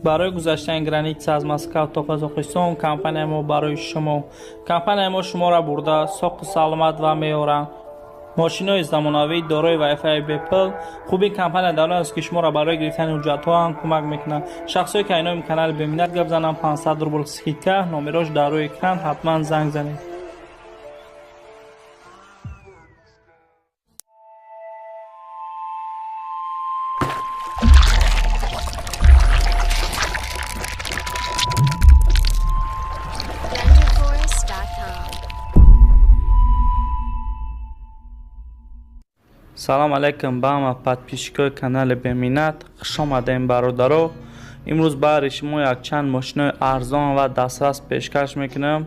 Барои гузаштани граница аз Москва то Қазоқистон компанияи мо барои шумо. Компанияи мо шуморо бурда соқу саломат ва меоранд. Мошинҳои замонавӣ дорои Wi-Fi бепул. Хуби компания дар он аст, ки шуморо барои гирифтани ҳуҷҷатҳо ҳам кӯмак мекунад. Шахсое ки айноми канали Беминнат гап зананд, 500 рубл скидка, номерош дар рӯи экран, ҳатман занг занед. Салом алейкум ба ҳама подписчикои канали Беминнат. Хуш омадем, бародаро. Имрӯз баҳри шумо якчанд мошинои арзон ва дастрас пешкаш мекунам.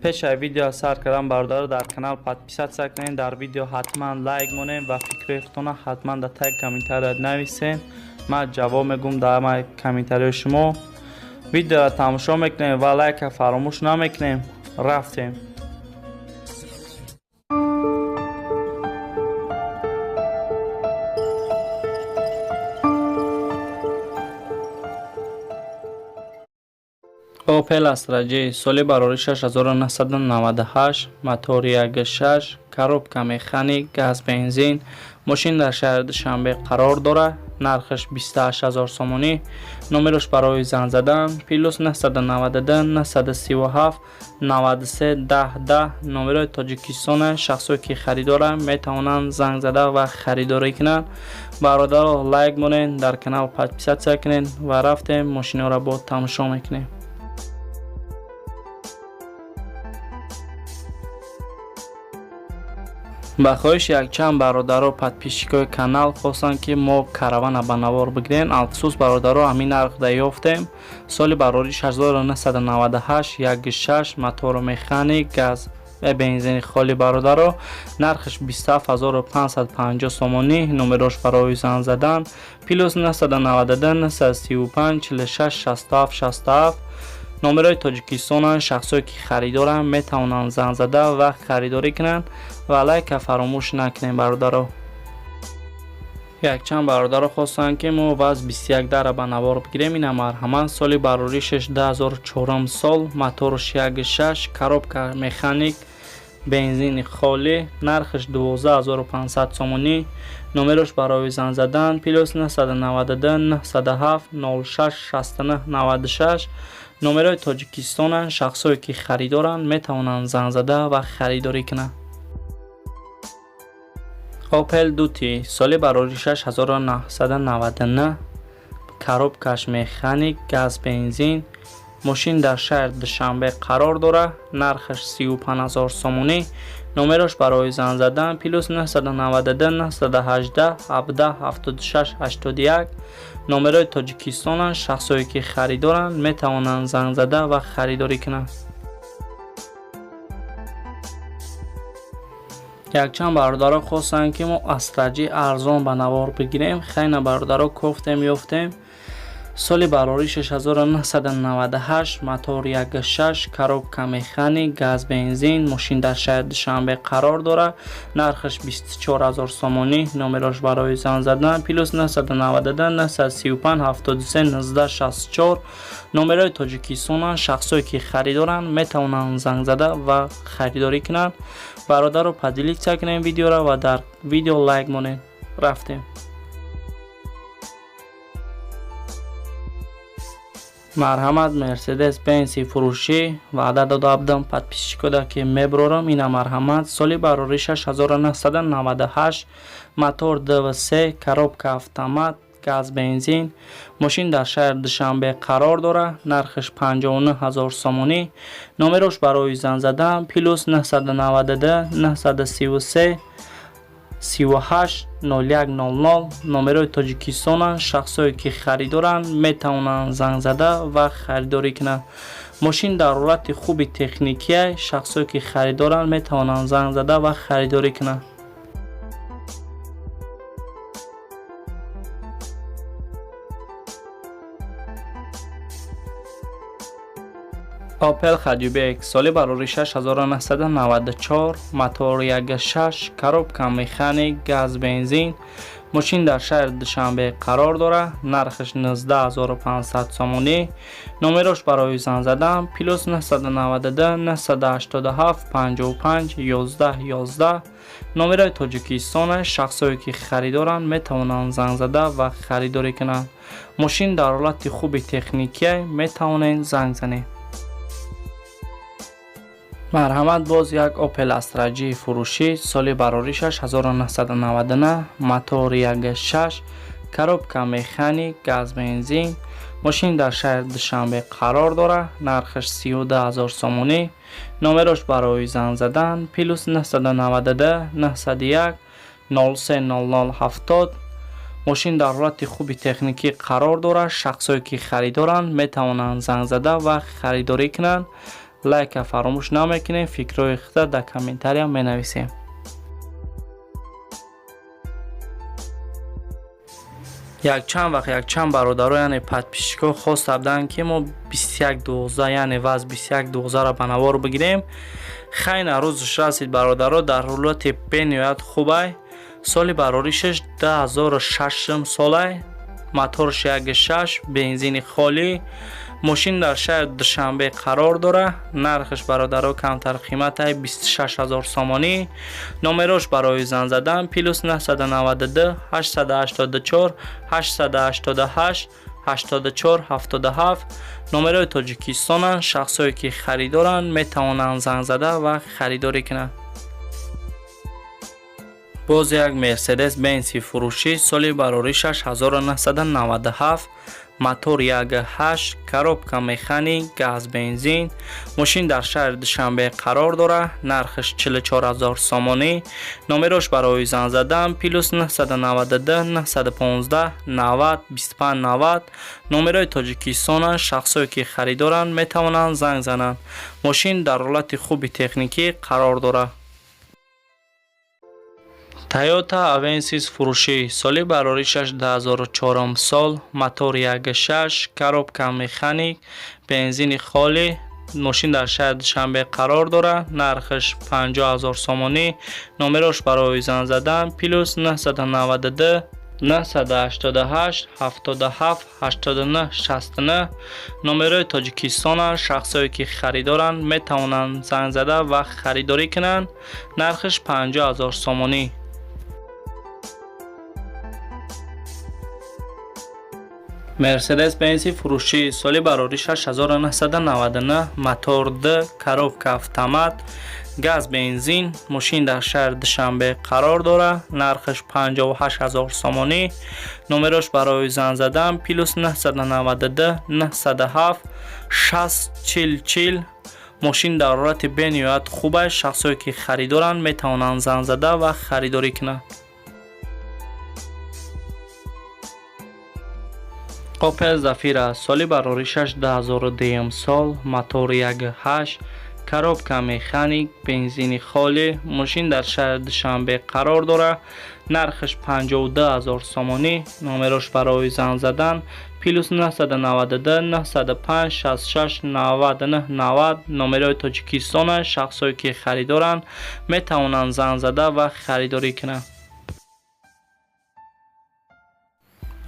Пеш аз видео сар кардан, бародаро, дар канал подписаться кунед, дар видео ҳатман лайк монед ва фикрҳои худтонро ҳатман дар таги комментария нависед. Ман ҷавоб мегӯм дар ҳамаи комментариҳои шумо. Видеоро тамошо мекунем ва лайка фаромӯш намекунем. Рафтем. Opel Astra J, соли барори 6998, мотори 1.6, коробка механик, газ бензин. Мошин дар шаҳри Душанбе қарор дорад. Нархаш 28000 сомонӣ. Номерош барои занг задан плюс 992 937 93 10 10. Номерои Тоҷикистон. Шахсое ки харидоранд, метавонанд занг зада ва харидорӣ кунанд. Бародаро, лайк монед, дар канал подписаться кунед ва рафтем, мошиноро бо тамошо мекунем. Ба хоҳиши якчанд бародаро, подписчикои канал хостанд, ки мо каравана ба навор бигирем. Афсӯс, бародаро, ҳамин нарх да ёфтем. Соли барори 6998, 1.6, мотору механик, газ ва бензини холи. Бародаро, нархаш 27550 сомонӣ. Номерош барои занг задан плюс 992 935 46 67 67. Номерои Тоҷикистонанд. Шахсое ки харидоранд, метавонанд занг зада ва харидорӣ кунанд ва лайка фаромӯш накунем, бародаро. Якчанд бародаро хостанд, ки мо ВАЗ 21 дара ба навор бигирем. Ина, марҳамат. Соли бароришаш 2004 сол, моторш 1.6, коробка механик, бензини холӣ, нархаш 12500 сомонӣ. Номерош барои занг задан плюс 992 907 06 69 96. Номерои Тоҷикистонанд. Шахсое ки харидоранд, метавонанд занг зада ва харидорӣ кунанд. Opel Duty, соли барори 6999, коробкаш механик, газ бензин. Мошин дар шаҳри Душанбе қарор дорад. Нархаш 35000 сомонӣ. Номерош барои занг задан плюс 992 918 17 76 81. Номерои Тоҷикистонанд. Шахсое ки харидоранд, метавонанд занг зада ва харидорӣ кунанд. Якчанд бародаро хостанд, ки мо Астра J арзон ба навор бигирем. Хайна, бародаро, кофтем, ёфтем. Соли барори 6998, мотор 1.6, коробка механик, газ бензин. Мошин дар шаҳри Душанбе қарор дорад. Нархаш 24000 сомонӣ. Номерош барои занг задан плюс 992 935 73 19 64. Номерои Тоҷикистонанд. Шахсое ки харидоранд, метавонанд занг зада ва харидорӣ кунанд. Бародаро, поделиться кунем видеоро ва дар видео лайк монед. Рафтем. Марҳамат, Мерседес Бенси фурӯшӣ. Ваъда дода будам подписчикода, ки меброрам. Ина, марҳамат. Соли барори 6998, мотор ДВС, коробка автомат, газ бензин. Мошин дар шаҳри Душанбе қарор дорад. Нархаш 59000 сомонӣ. Номерош барои занг задан плюс 992 933 38 01 00. Номерои Тоҷикистонанд. Шахсое ки харидоранд, метавонанд занг зада ва харидорӣ кунанд. Мошин дар ҳолати хуби техникия. Шахсое ки харидоранд, метавонанд занг зада ва харидорӣ кунанд. Opel Hatchback, соли барори 6994, мотор 1.6, коробка механик, газ бензин. Мошин дар шаҳри Душанбе қарор дорад, нархаш 19500 сомонӣ. Номерош барои занг задан плюс 992 987 55 11 11. Номерои Тоҷикистона. Шахсое ки харидоранд, метавонанд занг зада ва харидорӣ кунанд. Мошин дар ҳолати хуби техникия, метавонед занг занед. Марҳамат, боз як Opel Astra G фурӯшӣ, соли бароришаш 1999, мотор 1.6, коробка механик, газ бензин. Мошин дар шаҳри Душанбе қарор дорад, нархаш 32 000 сомонӣ. Номерош барои занг задан плюс 992 901 03 00 70. Мошин дар ҳолати хуби техникӣ қарор дорад. Шахсое ки харидоранд, метавонанд занг зада ва харидорӣ кунанд. Лайка фаромӯш намекунем, фикрҳои худа дар комментария менависем. Якчанд вақт якчанд бародаро, яъне подписчикҳо, хоста буданд, ки мо 2112, яъне ВАЗ 2112-ро ба навор бигирем. Хайна, рӯзаш расид, бародаро. Дар ҳолати бениҳоят хубай. Соли бароришаш 2006 солай, моторш 1.6, бензини холӣ. Мошин дар шаҳри Душанбе қарор дорад. Нархаш, бародаро, камтар қиматай, 26 000 сомонӣ. Номерош барои занг задан плюс 992 884 888 84 77. Номерои Тоҷикистонанд. Шахсое ки харидоранд, метавонанд занг зада ва харидорӣ кунанд. Боз як Мерседес Бенси фурӯшӣ, соли бароришаш 1997, мотор 1.8, коробка механик, газ бензин. Мошин дар шаҳри Душанбе қарор дорад, нархаш 44 000 сомонӣ. Номерош барои занг задан плюс 992 915 90 25 90. Номерои Тоҷикистонанд. Шахсое ки харидоранд, метавонанд занг зананд. Мошин дар ҳолати хуби техникӣ қарор дорад. Toyota Avensis фурӯшӣ, соли бароришаш 2004 сол, мотор 1.6, коробка механик, бензини холӣ. Мошин дар шаҳри Душанбе қарор дорад, нархаш 50 000 сомонӣ. Номерош барои занг задан плюс 992 988 77 89 69. Номерои Тоҷикистонанд. Шахсое ки харидоранд, метавонанд занг зада ва харидорӣ кунанд. Нархаш 50 000 сомонӣ. Мерседес Бенси фурӯшӣ, соли бароришаш 1999, мотор д, коробка автомат, газ бензин. Мошин дар шаҳри Душанбе қарор дорад, нархаш 58 000 сомонӣ. Номерош барои занг задан плюс 992 907 60 40 40. Мошин дар ҳолати бениҳоят хуб аст. Шахсое ки харидоранд, метавонанд занг зада ва харидорӣ кунанд. Opel Zafira, соли бароришаш 2002 сол, мотор 1.8, коробка механик, бензини холӣ. Мошин дар шаҳри Душанбе қарор дорад, нархаш 52 000 сомонӣ. Номерош барои занг задан плюс 992 905 66 99 90. Номерои Тоҷикистонанд. Шахсое ки харидоранд, метавонанд занг зада ва харидорӣ кунанд.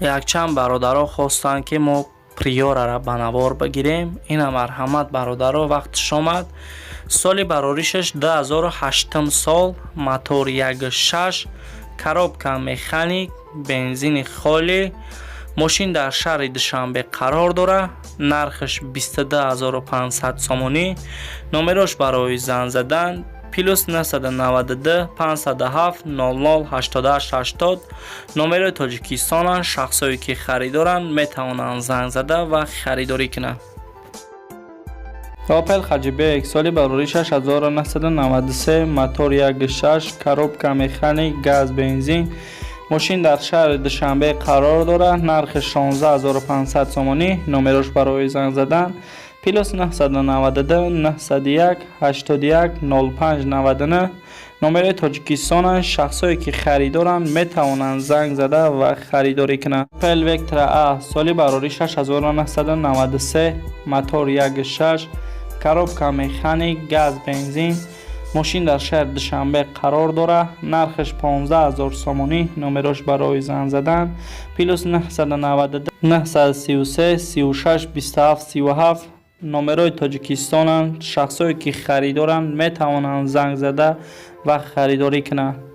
Якчанд бародаро хостанд, ки мо Приораро ба навор бигирем. Ина, марҳамат, бародаро, вақташ омад. Соли бароришаш 2008 сол, мотор 1.6, коробка механик, бензини холӣ. Мошин дар шаҳри Душанбе қарор дорад, нархаш 22500 сомонӣ. Номерош барои занг задан плюс 992 507 00 88 80. Номерои Тоҷикистонанд. Шахсое ки харидоранд, метавонанд занг зада ва харидорӣ кунанд. Opel Hatchback, соли бароришаш 1993, мотор 1.6, коробка механик, газ бензин. Мошин дар шаҳри Душанбе қарор дорад, нархи 16500 сомонӣ. Номерош барои занг задан плюс 992 901 81 05 99. Номерои Тоҷикистонанд. Шахсое ки харидоранд, метавонанд занг зада ва харидорӣ кунанд. Opel Vectra A, соли бароришаш 1993, мотор 1.6, коробка механик, газ бензин. Мошин дар шаҳри Душанбе қарор дорад. Нархаш 15 000 сомонӣ. Номерош барои занг задан: +992 933 36 27 37. Номерои Тоҷикистонанд. Шахсое ки харидоранд, метавонанд занг зада ва харидорӣ кунанд.